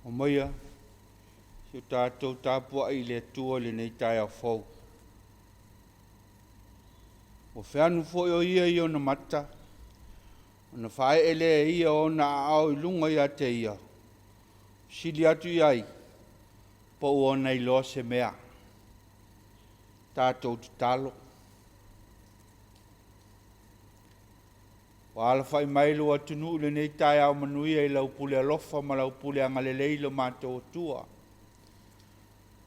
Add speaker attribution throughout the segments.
Speaker 1: Omaia si o tatou tapuai i le Atua i lenei taeao fou. Ua feanu foi o Ia i ona mata, ona faaee lea e Ia o ona aao i luga ia te Ia, sili atu i ai, po ua ona iloa se mea. Tatou tatalo. Ua alafai mai lou atunuu i lenei taeao manuia i lau pule alofa ma lau pule agalelei lo matou Atua.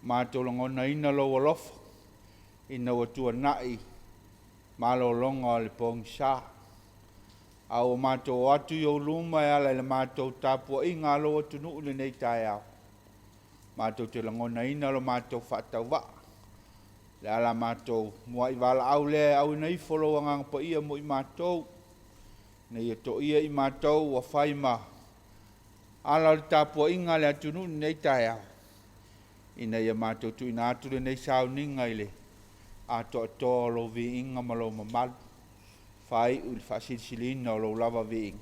Speaker 1: Matou lagonaina lou alofa ina ua tuanai malologa o le pogisa. A ua matou o atu i ou luma e ala i le matou tapuaiga a lou atunuu i lenei taeao, matou te lagonaina lo matou faatauvaa. O le a la matou muai valaau lea e auina ifo lou Agaga Paia mo i matou, ina ia toia i matou ua fai ma ala o le tapuaiga a le atunuu i lenei taeao, ina ia matou tuuina atu lenei sauniga i le atoatoa o lou viiga ma lou mamalu, faaiu i le faasilisiliina o lou lava viiga.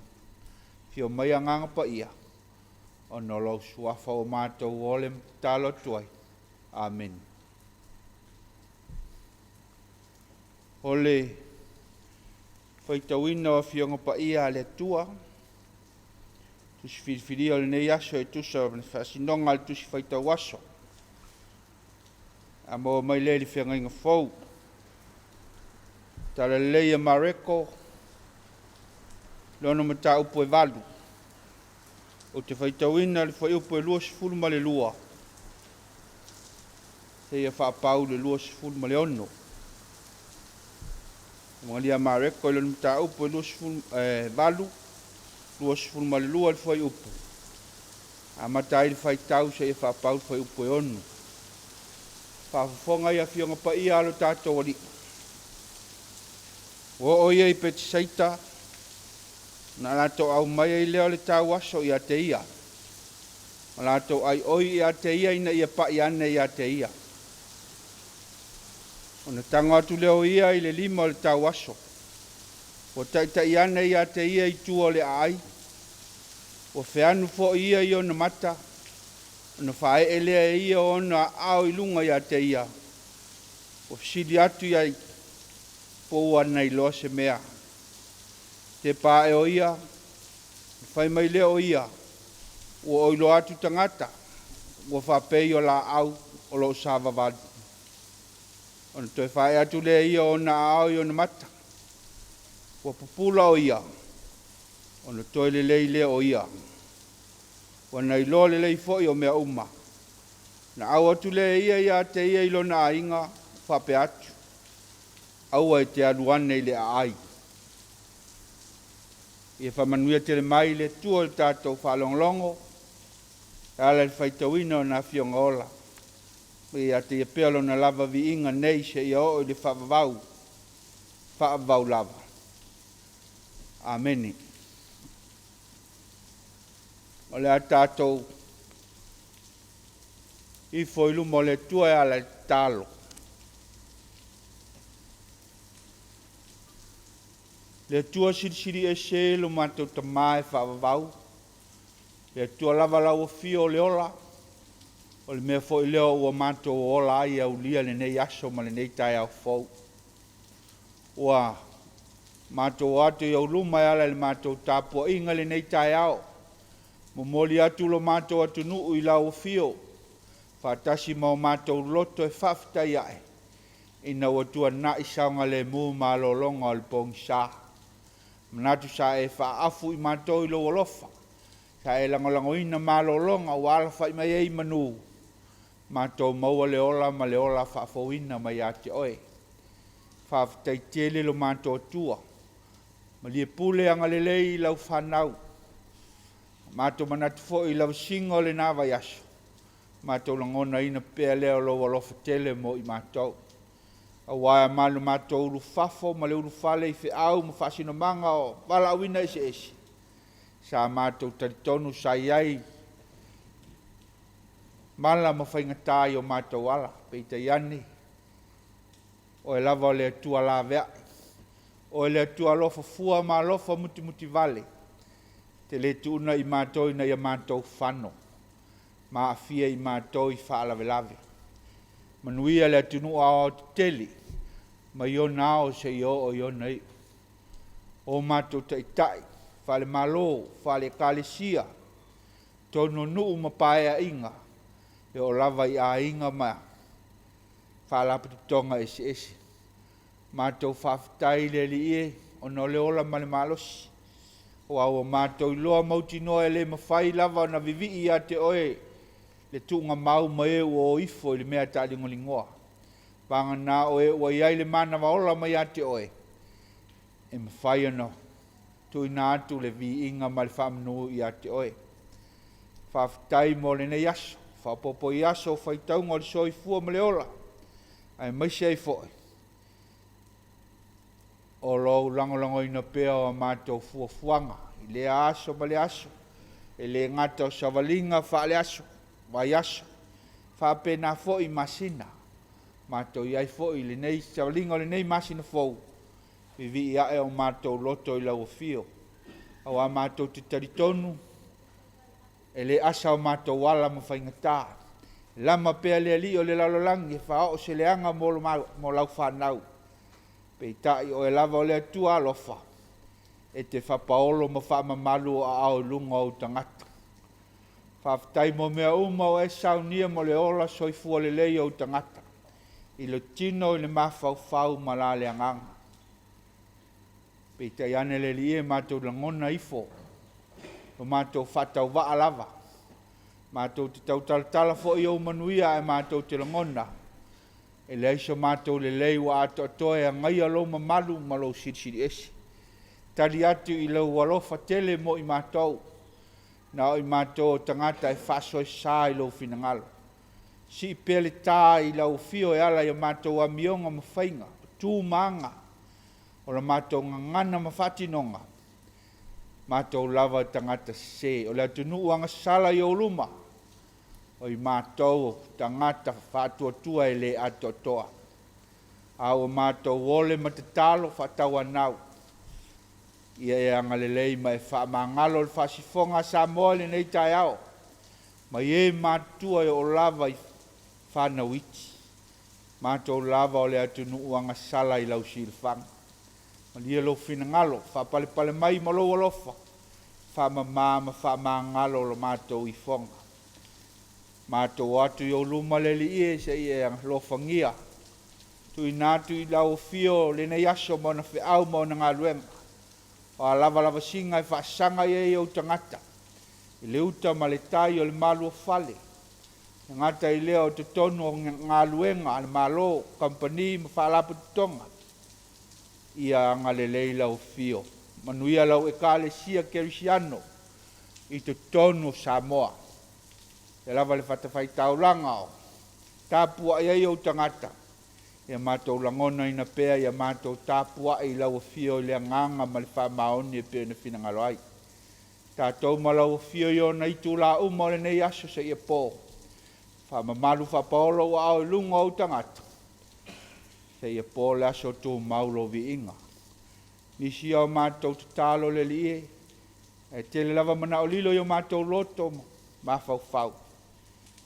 Speaker 1: Afio mai Agaga Paia, ona o lou suafa ua matou ole ma tatalo atu ai. Amene. O le faitauina o Afioga Paia a le Atua, tusi filifilia o lenei aso e tusa ma le faasinoga a le tusi faitau aso. A maua mai lea i le feagaiga fou. Talalelei a Mareko, lona mataupu e 8. Ou te faitauina le fuaiupu e 22 seia faapau le 26. Iogalia Mareko i lona mataupu e 28, 22 le fuaiupu, amata ai le faitau seia faapau le fuaiupu e 6. Faafofoga i Afioga Paia a lo tatou Alii. Ua oo ia i Petesaita, na latou aumai ai lea o le tauaso ia te ia, ma latou aioi ia te ia ina ia pai ane ia te ia. Ona tago atu lea o ia i le lima o le tauaso, ua taitai ane ia te ia i tua o le aai, ua feanu foi ia i ona mata, ona faaee lea e ia o ona aao i luga ia te ia, ua fesili atu i ai, po ua na iloa se mea. Tepa ae o ia, ona fai mai lea o ia, ua ou iloa atu tagata, ua faapei o laau o lo o savavali. Ona toe faaee atu lea e ia o ona aao i ona mata, ua pupula o ia, ona toe lelei lea o ia. Ua na iloa lelei foi o mea uma. Na au atu lea e ia ia te ia i lona aiga, faapea atu, aua e te alu ane i le aai. Ia faamanuia tele mai le Atua i le tatou faalogologo e ala i le faitauina o na Afioga ola. Ma ia te ia pea lona lava viiga nei seia oo i le faavavau, faavavau lava. Amene. O le a tatou ifo i luma o le Atua e ala i le tatalo. Le Atua silisili ese lo matou Tamā e faavavau, le Atua lava lau afio o le ola, o le mea foi lea ua matou ola ai e aulia lenei aso ma lenei taeao fou. Ua matou o atu i ou luma e ala i le matou tapuaiga i lenei taeao, momoli atu lo matou atunuu i lau afio, faatasi ma o matou loto e faafetai ae, ina ua tuanai saogalemu malologa o le pogisa. Manatu sa e faaafu i matou i lou alofa, sa e lagolagoina malologa ua alafai mai ai i manu, matou maua le ola ma le ola faafouina mai ia te oe. Faafetai tele lo matou Atua, malie pule agalelei i lau fanau. Matou manatu foi i lavasiga o lena vaiaso, matou lagonaina pea lea o lou alofa tele mo i matou. Aua e ma lo matou ulufafo ma le ulufale i feau ma faasinomaga o valaauina eseese, sa matou talitonu sa i ai mala ma faigata i o matou ala, peitai ane, o Oe lava o le Atua laveai, o Oe o le Atua alofa fua ma alofa mutimutivale, e te le tuua i matou ina ia matou fano ma aafia i matou i faalavelave. Manuia le atunuu aoaotetele mai ona ao seia oo i ona iu. O matou taitai faale-Malo, faale-Ekalesia, totonu o nuu ma paeaiga, e oo lava i aiga ma faalapotopotoga eseese. Matou faafetai i le Alii e ona o le ola ma le malosi, aua ua matou iloa mautinoa e le mafai lava ona vivii ia te Oe le tuugamau ma e ua o ifo i le mea taaligoligoa. Vagana o e ua i ai le manava ola mai ia te Oe, e mafai ona tuuina atu le viiga ma le faamanu ia te Oe. Faafetai mo lenei aso, faaopoopo i aso o faitauga o le soifua ma le ola, aemaise ai foi o lou lagolagoina pea o a matou fuafuaga i lea aso ma lea aso. E le gata o savaliga faale-aso, vaiaso, faapena foi masina. Matou i ai foi i lenei savaliga o lenei masina fou, vivii ae o matou loto i lau afio, aua matou te talitonu e le asa o matou ala ma faigata. Lama pea le alii o le lalolagi e faaoo se leaga mo lau fanau, peitai o Oe lava o le Atua alofa, e te fapaolo ma faamamalu ou aao i luga o ou tagata. Faafetai mo mea uma ua e saunia mo le ola soifua lelei o ou tagata i le tino i le mafaufau ma la le agaga. Peitai ane le Alii e, matou lagona ifo lo matou faatauvaa lava, matou te tautalatala foi i ou manuia ae matou te lagona e leai so matou lelei ua atoatoa e agaia lou mamalu ma lou Silisili Ese. Tali atu i lou alofa tele mo i matou, na o i matou o tagata e faasoesa i lou finagalo. Sii pea le ta i lau afio e ala i a matou amioga ma faiga, o tu ma aga, o la matou gagana ma faatinoga, matou lava o tagata sese, o le atunuu agasala i ou luma, o i matou o tagata faatuatua e le atoatoa. A ua matou ole ma tatalo faatauanau, ia e agalelei ma e faamagalo le faasifoga a Samoa i lenei taeao, mai e matutua e oo lava i fanau iti. Matou lava o le atunuu agasala i lau silafaga. Malie lou finagalo, faapalepale mai ma lou alofa, faamama ma faamagalo lo matou ifoga. Matou o atu i ou luma le Alii e, se i e alofagia tuuina atu i lau afio lenei aso ma ona feau ma ona galuega. O a lava lavasiga e faasaga i ai ou tagata i le uta ma le tai o le malu o fale, e le gata i lea o totonu o galuega a le Malo, kamupani ma faalapotopotoga, ia agalelei lau afio, manuia lau Ekalesia Kerisiano i totonu o Samoa. O lea lava le fatafaitaulaga o tapuai ai ou tagata, ia matou lagonaina pea ia matou tapuai i lau afio i le agaga ma le faamaoni e pei ona finagalo ai. Tatou ma lau afio i ona itula uma o lenei aso seia po, faamamalu faapaolo ou aao i luga o ou tagata, seia po le aso o tumau lou viiga. Nisi a matou tatalo le Alii e, ae tele lava manao lilo i o matou loto ma mafaufau.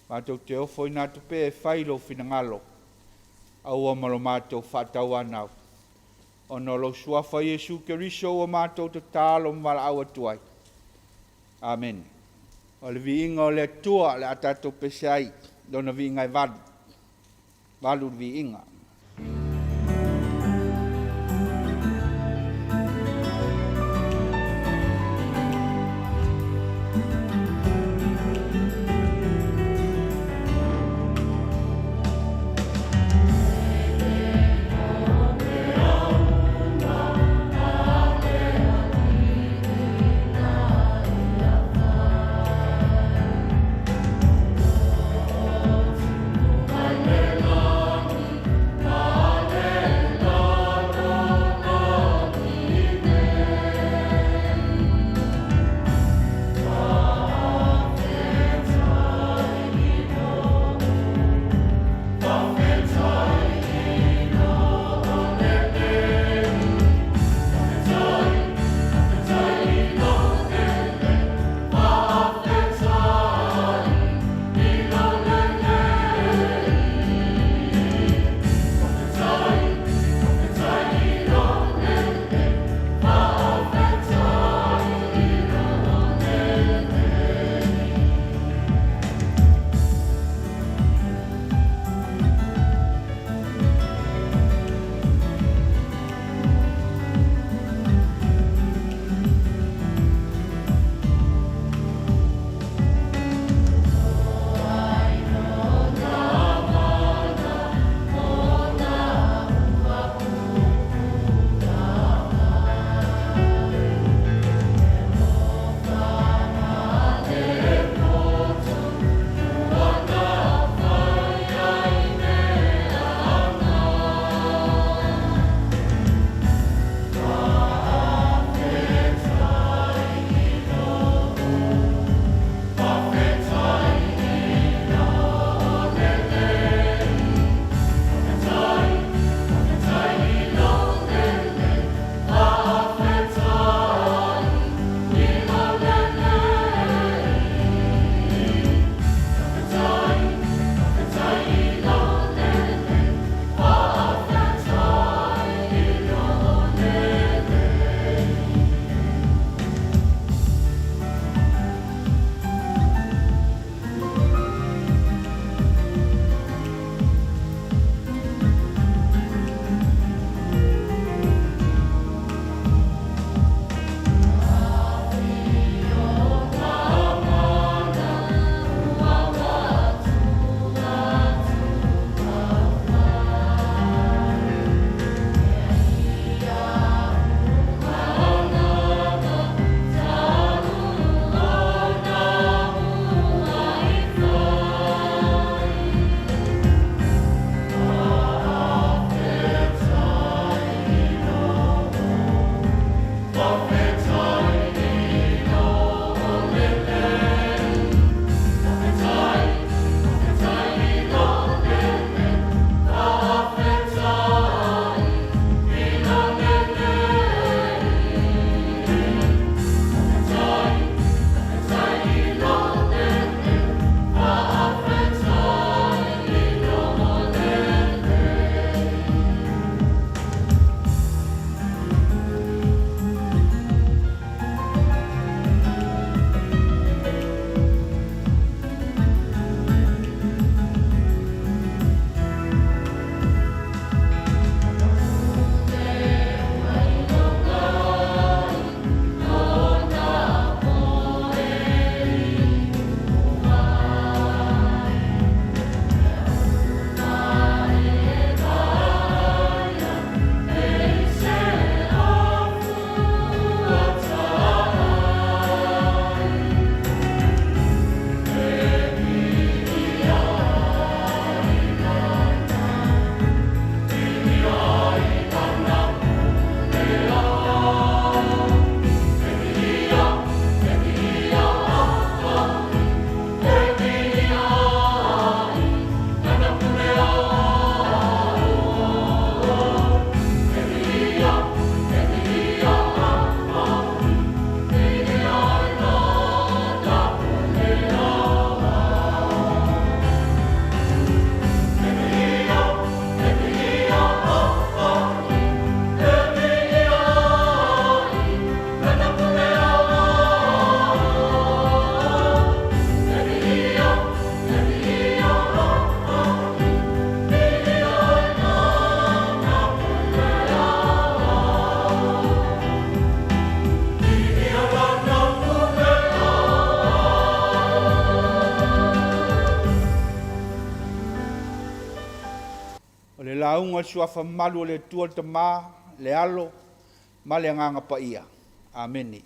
Speaker 1: Matou te ofoina atu pea e fai lou finagalo, aua ma lo matou faatauanau, ona o lou suafa Iesu Keriso ua matou tatalo ma valaau atu ai. Amene. O le viiga o le Atua o le a tatou pese ai, Lona viiga e valu, valu le viiga. Lauga i le Suafa mamalu o le Atua le Tama, le Alo ma le Agaga Paia. Amene.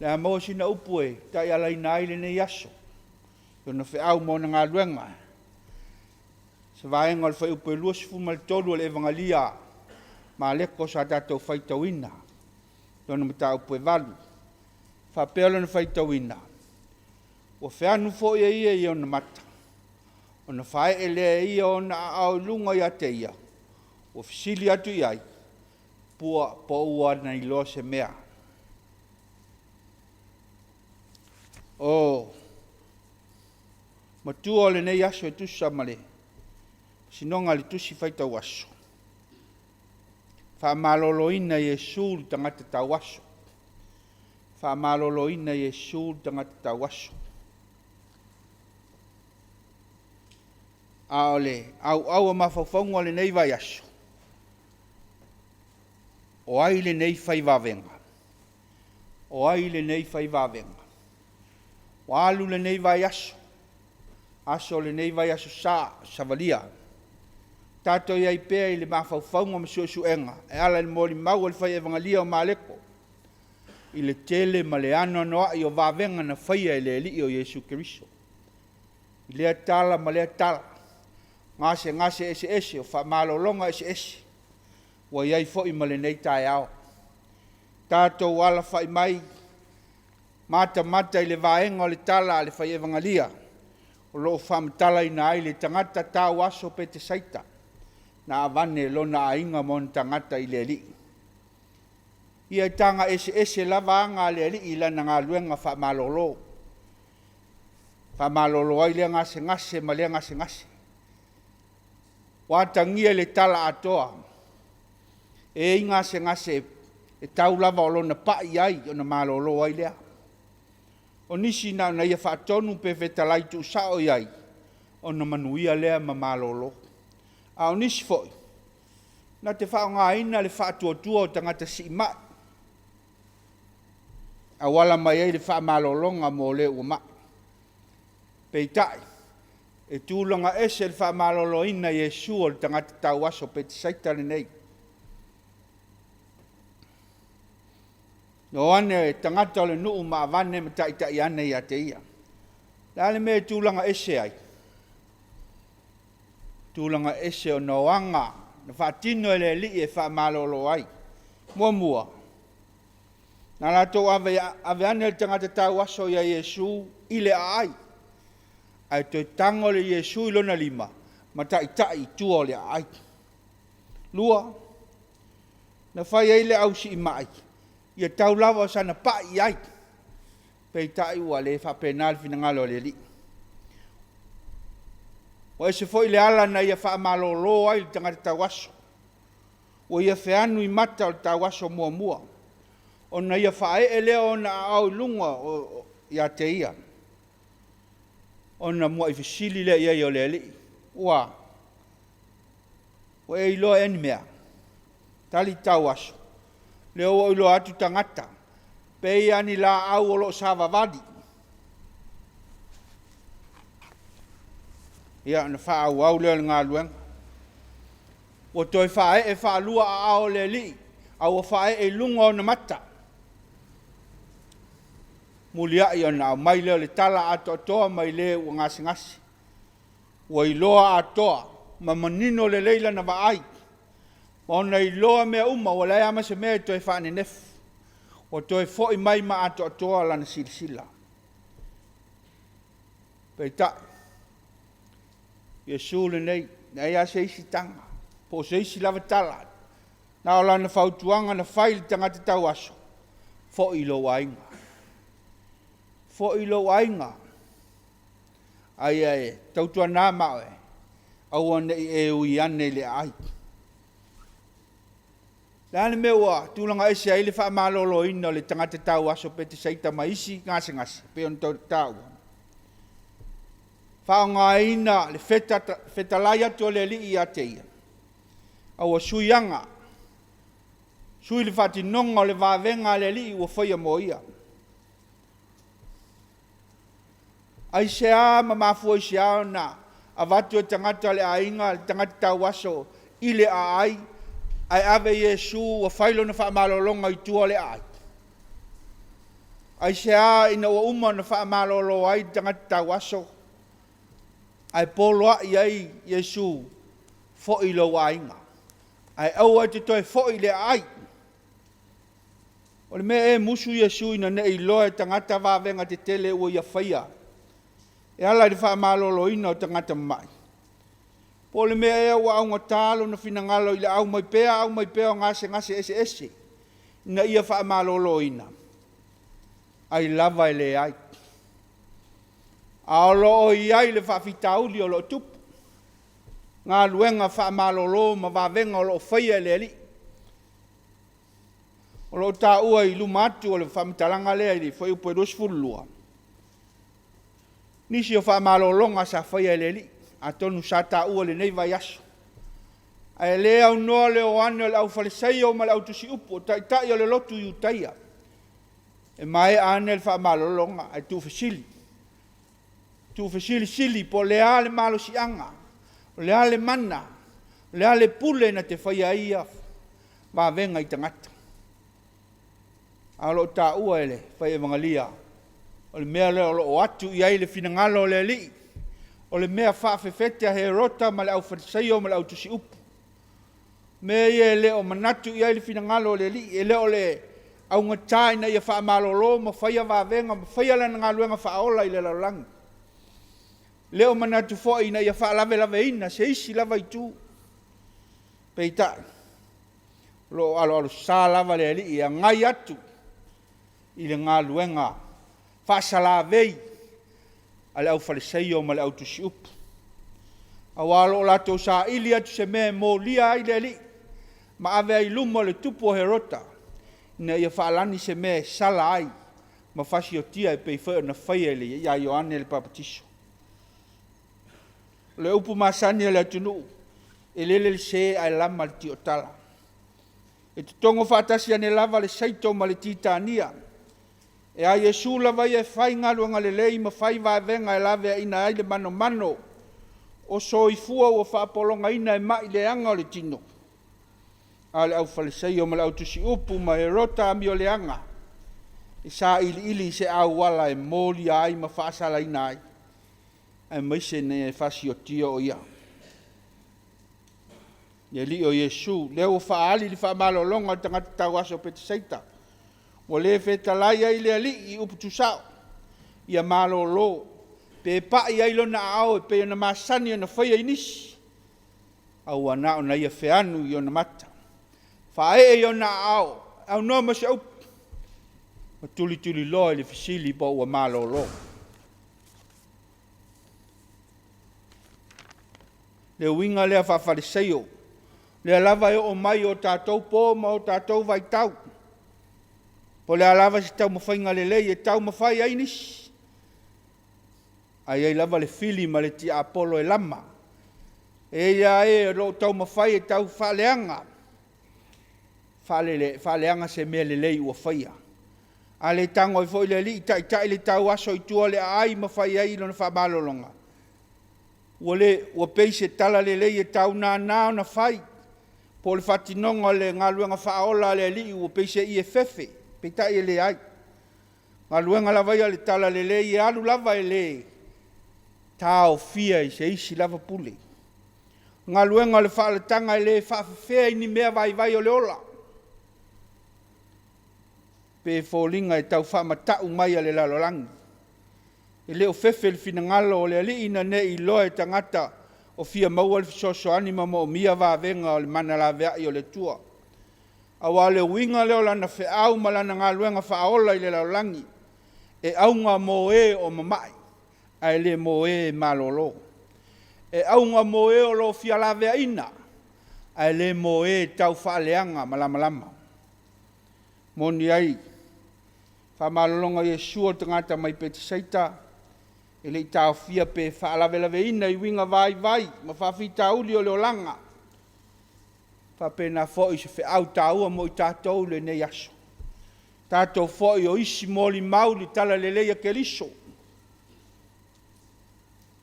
Speaker 1: O le a maua sina upu e taialaina ai lenei aso, i ona feau ma ona galuega. Se vaega o le Fuaiupu 23 o le Evagalia a Maleko sa tatou faitauina, lona mataupu e 8. E faapea lona faitauina, Ua feanu foi e ia i ona mata, ona faaee lea e ia ona aao i luga ia te ia, ua fesili atu i ai, Pua po ua na iloa se mea? O matua o lenei aso e tusa ma le sinoga i le tusi faitau aso, faamaloloina Iesu le tagata tauaso. Faamaloloina Iesu le tagata tauaso. A o le auau o mafaufauga o lenei vaiaso, o ai lenei fai vavega? O ai lenei fai vavega? Ua alu lenei vaiaso, aso o lenei vaiaso sa, savalia. Tatou i ai pea i le mafaufauga ma suesuega e ala i le molimau a le fai Evagalia o Maleko i le tele ma le anoanoai o vavega na faia e le Alii o Iesu Keriso. I lea tala ma lea tala, gasegase eseese o faamalologa eseese ua i ai foi ma lenei taeao. Tatou alafai mai matamata i le vaega o le tala a le fai Evagalia o lo o faamatalaina ai le tagata tauaso Petesaita na avane lona aiga ma ona tagata i le Alii. Ia e taga eseese lava aga a le Alii i lana galuega faamalolo. E faamalolo ai lea gasegase ma lea gasegase. Ua atagia i le tala atoa, e i ai gasegase e tau lava o lona pai i ai ona malolo ai lea. O nisi na ona ia faatonu pe fetalai tuusao i ai, ona manuia lea ma malolo. A o nisi foi, na te faaaogaina le faatuatua o tagata siimai, e auala mai ai le faamalologa mo le ua mai. Peitai, e tulaga ese le faamaloloina e Iesu o le tagata tauaso Petesaita lenei. Na o ane tagata o le nuu ma avane ma taitai ane ia te ia. O le a le mea e tulaga ese ai? Tulaga ese ona o aga na faatino e le Alii e faamalolo ai. Muamua, na latou ave ane le tagata tauaso ia Iesu i le aai, ae toe tago le Iesu i lona lima ma taitai i tua o le aai. Lua, na fai ai le au siimai, ia tau lava o sana pai i ai, peitai ua le faapena le finagalo o le Alii. Ua ese foi le ala na ia faamalolo ai i le tagata tauaso, ua ia feanu i mata o le tauaso muamua, ona ia faaee lea o ona aao i luga ia te ia, ona muai fesili lea i ai o le Alii, Ua a? Ua e iloa ea ni mea? Tali tauaso, Lea ua ou iloa atu tagata, pei lava ni laau o lo o savavali. Ia, ona faaauau lea o le galuega. Ua toe faaee faalua aao o le Alii, a ua faaee i luga o ona mata. Muliai ona aumai lea o le tala atoatoa mai le ua gasegase. Ua iloa atoa ma manino lelei lana vaai, ma ona iloa mea uma, ua leai lava ma se mea e toe faanenefu. Ua toe foi mai ma atoatoa lana silasila. Peitai, Iesu lenei, leai lava se isi taga, po o se isi lava tala, na o lana fautuaga na fai i le tagata tauaso, foi i lou aiga. Foi i lou aiga, ae tautuana ma oe, aua ne i e ui ane i le aai. O le a le mea ua tulaga ese ai le faamaloloina o le tagata tauaso Petesaita ma isi gasegase e pei ona taua? Faaaogaina le fetalai atu o le Alii ia te ia, a ua sui aga, sui le faatinoga o le vavega a le Alii ua faia mo ia. Aisea ma mafua i se a ona Avatu e tagata o le aiga le tagata tauaso i le aai, ae ave Iesu ua fai lona faamalologa i tua o le aai? Aisea ina ua uma ona faamalolo ai le tagata tauaso ae poloai ai Iesu, foi i lou aiga, ae aua e te toe foi i le aai? O le mea ea e musu Iesu ina ne i iloa e tagata vavega tetele ua ia faia e ala i le faamaloloina o tagata mamai? Po o le mea ea ua augata lona finagalo i le aumai pea aumai pea o gasegase eseese ina ia faamaloloina? Ai lava e leai. A o lo o i ai le faafitauli o lo o tupu, galuega faamalolo ma vavega o lo o faia e le Alii. O lo o taua i luma atu o le faamatalaga lea i le Fuaiupu 22, nisi o faamalologa sa faia e le Alii, atonu sa taua i lenei vaiaso. Ae le aunoa le o ane o le aufalesaio ma le autusiupu o taitai o le lotu Iutaia, e maea ane le faamalologa ae tuufesili, tuufesilisili po o le a le malosiaga, o le a le mana, o le a le pule na te faia ai ia vavega i tagata. Ae o lo o taua e le fai-evagalia, o le mea lea o lo o atu i ai le finagalo o le Alii, o le mea faafefete a Herota ma le aufalesaio ma le autusiupu. O mea ia e le o manatu i ai le finagalo o le Alii, e le o le augata ina ia faamalolo ma faia vavega ma faia lana galuega faaola i le lalolagi. E le o manatu foi ina ia faalavelaveina se isi lava itu. Peitai, o lo o aloalosa lava le Alii e agai atu i le galuega faasalavei a le aufalesaio ma le autusiupu, aua o lo o latou saili atu se mea e molia ai le Alii ma ave ai i luma o le tupu o Herota, ina ia faalani se mea e sala ai ma fasiotia e pei foi ona faia ia Ioane le Papatiso. O le upu masani a le atunuu, e lele le se ae lama le tiotal. E totogo faatasi ane lava le saito ma le titania. E a Iesu lava ia e fai galuega lelei ma fai vavega e laveaina ai le manomano o soifua ua faapologaina e mai leaga o le tino, a o le aufalesaio ma le autusiupu ma Herota amioleaga, e sailiili i se auala e molia ai ma faasalaina ai, aemaise ina ia fasiotia o Ia. Le Alii o Iesu, lea ua faaali le faamalologa a le tagata tauaso o Petesaita, ua le fetalai ai le Alii i upu tuusao, ia malolo, pe pai i ai Lona aao e pei ona masani ona faia i nisi, a ua na ona Ia feanu i ona mata, faaee i ona aao, aunoa ma se upu, ma tulituliloa i le fesili po ua malolo. Le uiga lea faa-Fariseio, o lea lava e oo mai i o tatou po ma o tatou vaitau, po o le a lava se taumafaiga lelei e taumafai ai nisi, ae i ai lava le fili ma le tiapolo e lama. E i ai lava e o lo o taumafai e tau faaleaga, faaleaga se mea lelei ua faia. A le tago ai foi le Alii taitai le tauaso i tua o le aai ma fai ai lona faamalologa? Ua pei se tala lelei e tau nana ona fai, po o le faatinoga o le galuega faaola a le Alii ua pei se iefefe, peitai e leai. O galuega lava ia o le talalelei e alu lava e le taofia e se isi lava pule. O galuega o le faaolataga e le faafefea i ni mea vaivai o le ola, pe foliga e tau faamatau mai e le lalolagi. E le o fefe le finagalo o le Alii ina ne i iloa e tagata o fia maua le fesoasoani ma moomia vavega o le mana laveai o le Atua. Aua o le uiga lea o lana feau ma lana galuega faaola i le lalolagi, e auga mo e o mamai, ae le mo e malolo. E auga mo e o lo o fia laveaiina, ae le mo e tau faaleaga malamalama. E moni ai le faamalologa o Iesu o le tagata mai Petesaita, e le i taofia pe faalavelaveina i uiga vaivai ma faafitauli o le olaga. E faapena foi se feau taua mo i tatou i lenei aso. O tatou foi o isi molimau i le talalelei a Keriso.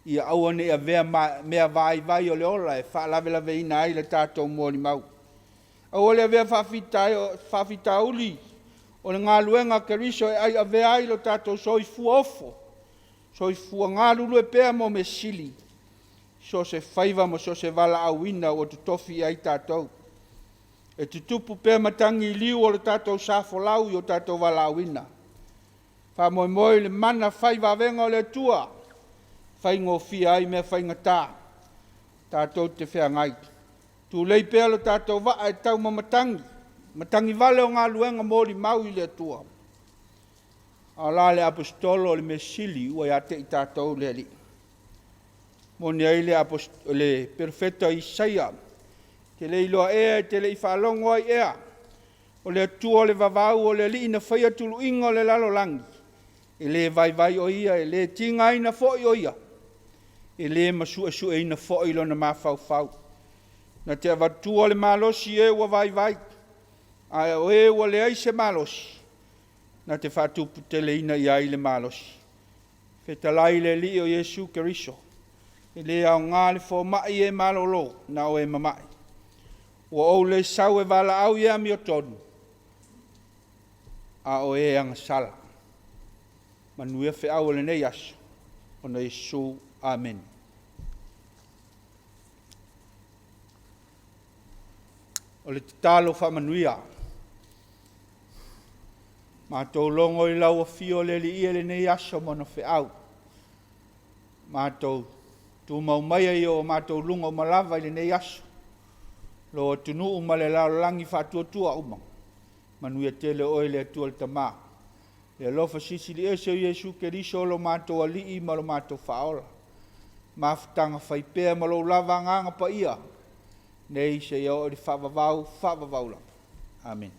Speaker 1: Ia aua ne i avea mea vaivai o le ola e faalavelaveina ai le tatou molimau. Aua le avea faafitauli o le galuega a Keriso e ai avea ai lo tatou soifua ofo, soifua galulue pea mo mea sili, so o se faiva ma so o se valaauina ua totofi i ai tatou. E tutupu pea matagi i liu o le tatou sa folau i o tatou valaauina. Faamoemoe i le mana fai vavega o le Atua, e faigofie ai mea faigata tatou te feagai. Tulei pea lo tatou vaa e tau ma matagi, matagi vale o galuega molimau i le Atua. A o la le Aposetolo o le mea sili ua ia te i tatou le Alii. Moni ai le, le Perofeta Isaia, e te le iloa ea, e te le i faalogo ai ea, o le Atua o le vavau, o le Alii na faia tuluiga o le lalolagi, e le vaivai o Ia, e le tigaina foi o Ia, e le masuesueina foi lona mafaufau. Na te avatua le malosi i e ua vaivai, ae o e ua leai se malosi, na te faatuputeleina i ai le malosi. Fetalai le Alii o Iesu Keriso, e le aoga le fomai e malolo, na o e mamai. Ua ou le sau e valaau i e amiotonu, a o e agasala. Manuia feau o lenei aso, ona Iesu. Amene. O le tatalo faamanuia. Matou logo i lau afio le Alii e i lenei aso ma ona feau. Matou tumau maia i o matou luga uma lava i lenei aso, lou atunuu ma le lalolagi faatuatua uma. Manuia tele oe le Atua le Tama. Le alofa Silisili Ese o Iesu Keriso o lo matou Alii ma lo matou Faaola, mafutaga fai pea ma lou lava Agaga Paia, nei seia oo i le faavavau, faavavau lava. Amene.